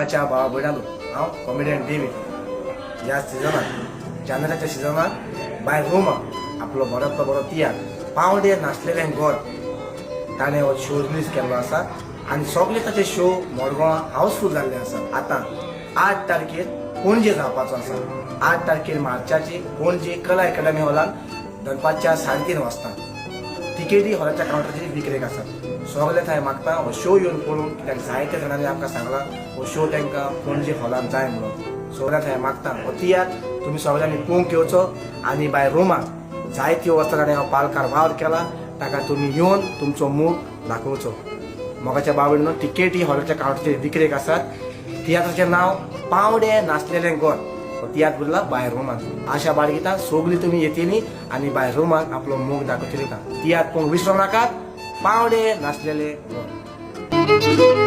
मोगाच्या भावा भयणांनो, हांव कॉमेडियन डेवीड. ह्या सिजनाक, जानेराच्या सिजनाक बाय रोमा आपलो बरोतलो बरो तियात्र पावडे नासलेलें घर ताणें हो शो रिलीज केल्लो आसा आनी सगळे ताचे शो मडगांव हाऊसफूल जाल्ले आसा. आतां 8 तारखेर पणजे जावपाचो आसा. 8 तारखेर मार्चाची पणजे कला अकादमी हॉलान दनपारच्या 3:30 वाजता. तिकेटी हॉलाच्या कावंटराचेर विक्रेक आसात. सगळे थंय मागता हो शो येवन पळोवंक, कित्याक जायते जाणांनी आमकां सांगलां हो शो तांकां पणजे हॉलान जाय म्हणून. सगळ्या थंय मागता हो तियात्र तुमी सगळ्यांनी पळोवंक येवचो आनी बाय रोमाक जायत्यो वर्सां ताणें हो पालकार वावर केला, ताका तुमी येवन तुमचो मोग दाखोवचो. मोगाच्या बाबडीनो, तिकेटी हॉलाच्या कावंटराचेर विक्रेक आसात. तियात्राचें नांव पावडे नासलेलें घर. हो तियात्र उरला बाय रोमान. आशा बाळगिता सगळी तुमी येतली आनी बाय रोमाक आपलो मोग दाखयतली. तियात्र पळोवंक विसरूं नाकात, पावडे नासलेले घर.